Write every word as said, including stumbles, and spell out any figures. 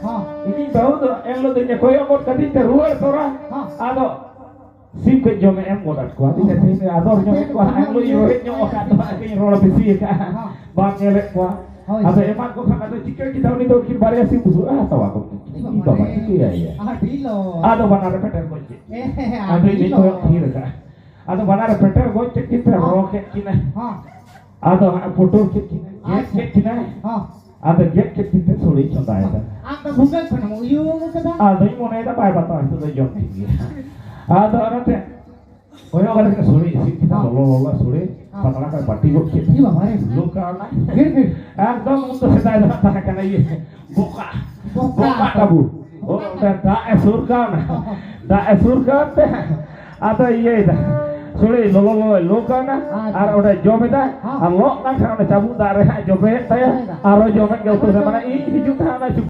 ᱦᱚᱸ᱾ ᱤᱧᱤᱡ ᱵᱟᱹᱦᱩ ᱫᱚ ᱮᱱ ᱦᱤᱞᱳᱜ ᱫᱚ ᱤᱧ ᱠᱚᱭᱚᱜ ᱜᱚᱫ ᱠᱟᱹᱫᱤᱧ ᱛᱮ ᱨᱩᱣᱟᱹᱲ ᱛᱚᱨᱟ᱾ ᱦᱚᱸ᱾ ᱟᱫᱚ ᱥᱤᱢ ᱠᱟᱹᱡ ᱡᱚᱢᱮ ᱮᱢ ᱜᱚᱫ ᱟᱫ ᱠᱚᱣᱟ᱾ ᱟᱫᱚᱧ ᱢᱮᱛᱟᱭ ᱠᱟᱱᱟ, ᱟᱫᱚᱨ ᱧᱚᱜ ᱮᱫ ᱠᱚᱣᱟ, ᱮᱱ ᱦᱤᱞᱳᱜ ᱤᱧ ᱨᱚᱦᱮᱫ ᱧᱚᱜ ᱟᱠᱟᱫ ᱫᱚ ᱦᱟᱸᱜ ᱠᱟᱹᱡ ᱨᱚᱲ ᱵᱮᱥᱤ ᱟᱠᱟᱫᱼᱟ᱾ ᱦᱚᱸ᱾ ᱵᱟᱢ ᱧᱮᱞᱮᱫ ᱠᱚᱣᱟ᱾ ᱦᱳᱭ᱾ ᱟᱫᱚ ᱮᱢᱟᱱ ᱠᱚ ᱠᱷᱟᱱ ᱟᱫᱚ ᱪᱤᱠᱟᱹ ᱠᱮᱫᱟ ᱩᱱᱤ ᱫᱚ ᱩᱱᱠᱤᱱ ᱵᱟᱨᱭᱟ ᱥᱤᱢ ᱵᱩᱥᱟᱹᱜ ᱦᱟᱛᱟᱣᱟ ᱠᱚ᱾ ᱤᱧ ᱵᱟᱵᱟ ᱪᱤᱠᱟᱹᱭᱟ ᱭᱟ? ᱟᱹᱰᱤ ᱞᱚ᱾ ᱟᱫᱚ ᱵᱟᱱᱟᱨ ᱨᱮ ᱯᱮᱴᱮᱨ ᱜᱚᱡ ᱠᱮᱫ᱾ ᱦᱮᱸ, ᱦᱮᱸ, ᱟᱫᱚ ᱟᱹᱰᱤ ᱤᱧ ᱞᱚ᱾ ᱠᱚᱭᱚᱜ ᱛᱷᱤᱨ ᱟᱠᱟᱫᱼᱟ᱾ ᱟᱫᱚ ᱵᱟᱱᱟᱨ ᱨᱮ ᱯᱮᱴᱮᱨ ᱜᱚᱡ ᱠᱮᱫ ᱠᱤᱱ ᱛᱮ ᱦᱚᱸ᱾ ᱨᱚ ᱠᱮᱫ ᱠᱤᱱᱟᱭ᱾ ᱦᱚᱸ᱾ ᱟᱫᱚ ᱦᱟᱸᱜ ᱯᱩᱴᱩᱨ ᱠᱮᱫ ᱠᱤᱱᱟᱭ, ᱜᱮᱫ ᱟᱪᱪᱷᱟ᱾ ᱠᱮᱫ ᱠᱤᱱᱟᱭ᱾ ᱦᱚᱸ᱾ ᱟᱫᱚ ᱜᱮᱫ ᱠᱮᱫ ᱠᱤᱱ ᱛᱮ ᱥᱳᱲᱮ ᱪᱚᱸᱫᱟᱭᱮᱫᱟ᱾ ᱟᱢ ᱫᱚ ᱵᱷᱩᱜᱟᱹᱜ ᱠᱷᱚᱱᱮᱢ ᱩᱭᱩ ᱠᱟᱫᱟ? ᱟᱫᱚᱧ ᱢᱚᱱᱮᱭᱮᱫᱟ ᱵᱟᱭ ᱵᱟᱛᱟᱣᱟ, ᱱᱤᱛᱚᱜ ᱫᱚ ᱡᱚᱢ ᱴᱷᱤᱠ ᱜᱮᱭᱟ᱾ ᱟᱫᱚ ᱚᱱᱟᱛᱮ ᱠᱚᱭᱚᱜ ᱠᱟᱛᱮ ᱥᱳᱲᱮ ᱤᱥᱤᱱ ᱠᱮᱫᱟ, ᱦᱚᱸ᱾ ᱞᱚᱞᱚ ᱞᱚᱞᱚ ᱥᱳᱲᱮ, ᱦᱚᱸ᱾ ᱯᱟᱛᱲᱟ ᱠᱚ ᱵᱟᱹᱴᱤ ᱜᱚᱫ ᱠᱮᱫ᱾ ᱮ ᱵᱟᱵᱟ ᱨᱮ᱾ ᱞᱚ ᱠᱟᱣᱱᱟ᱾ ᱜᱷᱤᱲ ᱜᱷᱤᱲ᱾ ᱮᱠᱫᱚᱢ ᱩᱱ ᱫᱚ ᱥᱮᱫᱟᱭ ᱫᱚ ᱦᱟᱸᱜ ᱛᱟᱦᱮᱸ ᱠᱟᱱᱟ ᱤᱭᱟᱹ, ᱵᱚᱠᱟ᱾ ᱵᱚᱠᱟ᱾ ᱵᱚᱠᱟ ᱴᱟᱵᱩ᱾ ᱚ, ᱚᱸᱰᱮ ᱫᱟᱜ ᱮ ᱥᱩᱨ ᱠᱟᱣᱱᱟ᱾ ᱫᱟᱜ ᱮ ᱥᱩᱨ ᱠᱟᱣᱛᱮ ᱟᱫᱚ ᱤᱭᱟᱹᱭᱮᱫᱟ᱾ ᱥᱳᱲᱮ ᱞᱚᱞᱚ ᱞᱚᱞᱚᱭ ᱞᱚ ᱠᱟᱣᱱᱟ᱾ ᱟᱪᱪᱷᱟ᱾ ᱟᱨ ᱚᱸᱰᱮ ᱡᱚᱢᱮᱫᱟ᱾ ᱦᱚᱸ᱾ ᱟᱨ ᱞᱚᱜ ᱠᱟᱱ ᱠᱷᱟᱱ ᱚᱸᱰᱮ ᱪᱟᱵᱩ ᱫᱟᱜ ᱨᱮ ᱦᱟᱸᱜ ᱡᱚᱵᱮᱭᱮᱫ ᱛᱟᱭᱟ᱾ ᱡᱚᱵᱮᱭᱮᱫᱟ᱾ ᱟᱨᱚ ᱡᱚᱢᱮᱫ ᱜᱮ ᱩᱛᱟᱹᱨ ᱢᱟᱱᱮ ᱤᱧ ᱦᱤᱡᱩᱜ ᱛᱟᱦᱮᱸ ᱚᱱᱟ ᱪᱩᱯ